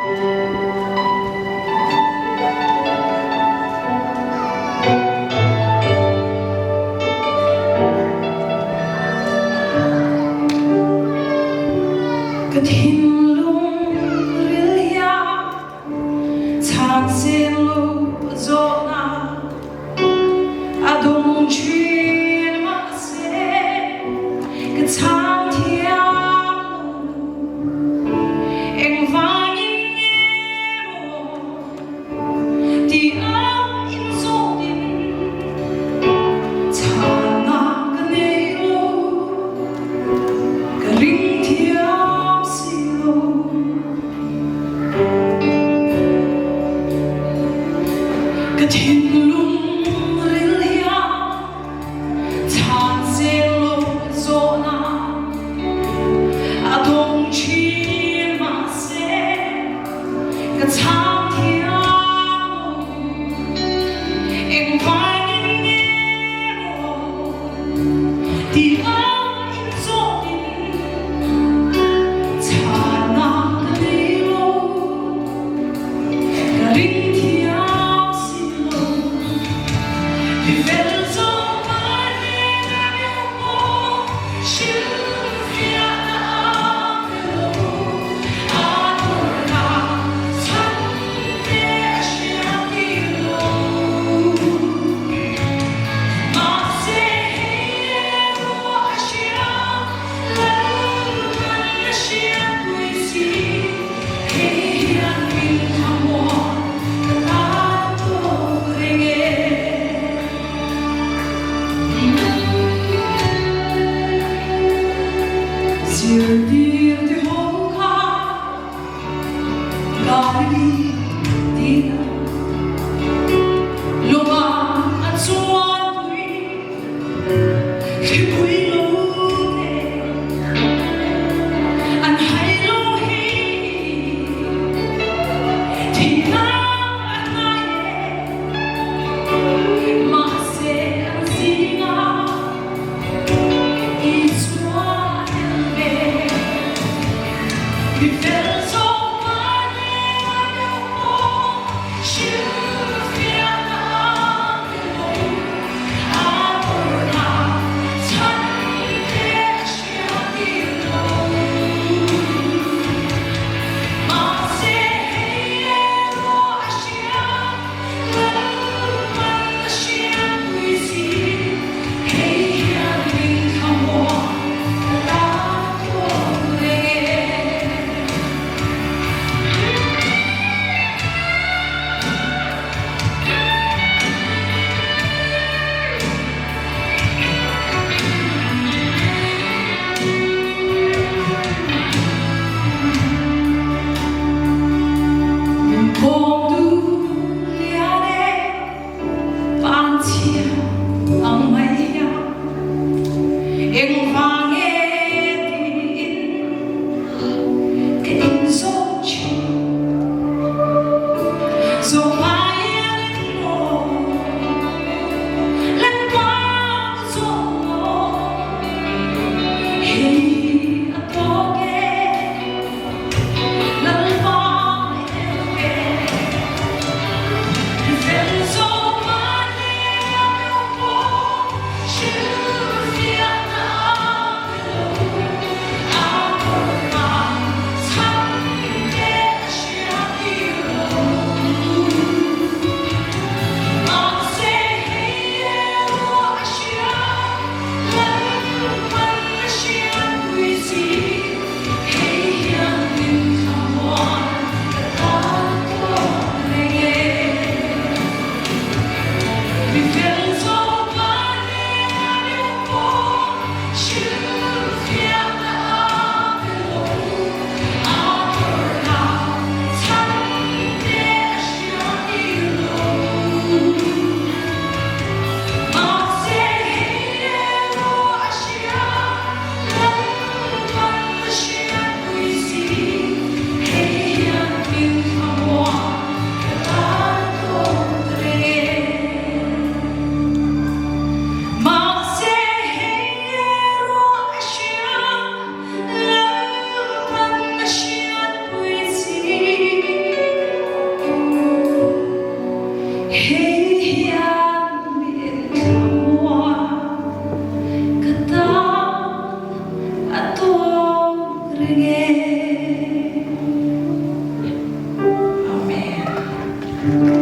Ka thinlung ril hian chhan sen lo zawhnak a dong ṭhin mahse ka chhang thiam lo. Engvangin nge maw ti ang in zawtin chhanna ka nei lo, ka ring thiam si lo. Ka thinlung ril hian chhan zel lo zawhna a dawng ṭhin mahse ka chhang thiam lo. Engvangin nge maw ti ang in zawtin chhanna ka nei lo, ka ring thiam si lo. Mi fel zawng mahni na deuh pawh hrilhfiahna a pe lo. A turna chhan te a hriattir lo. Mahse hei erawh a hria, Lalpan a hriatpui si. Hei hian min thlamuan ka tan tawk reng e. Zirtir te ho kha Galilee tina lawma a chuanpui thlipui lo te an hai lo hi thihna a hnai e mahse an zingah Isua a tel ve. Mi fel zawk mahni a deuh. ring e. Amen.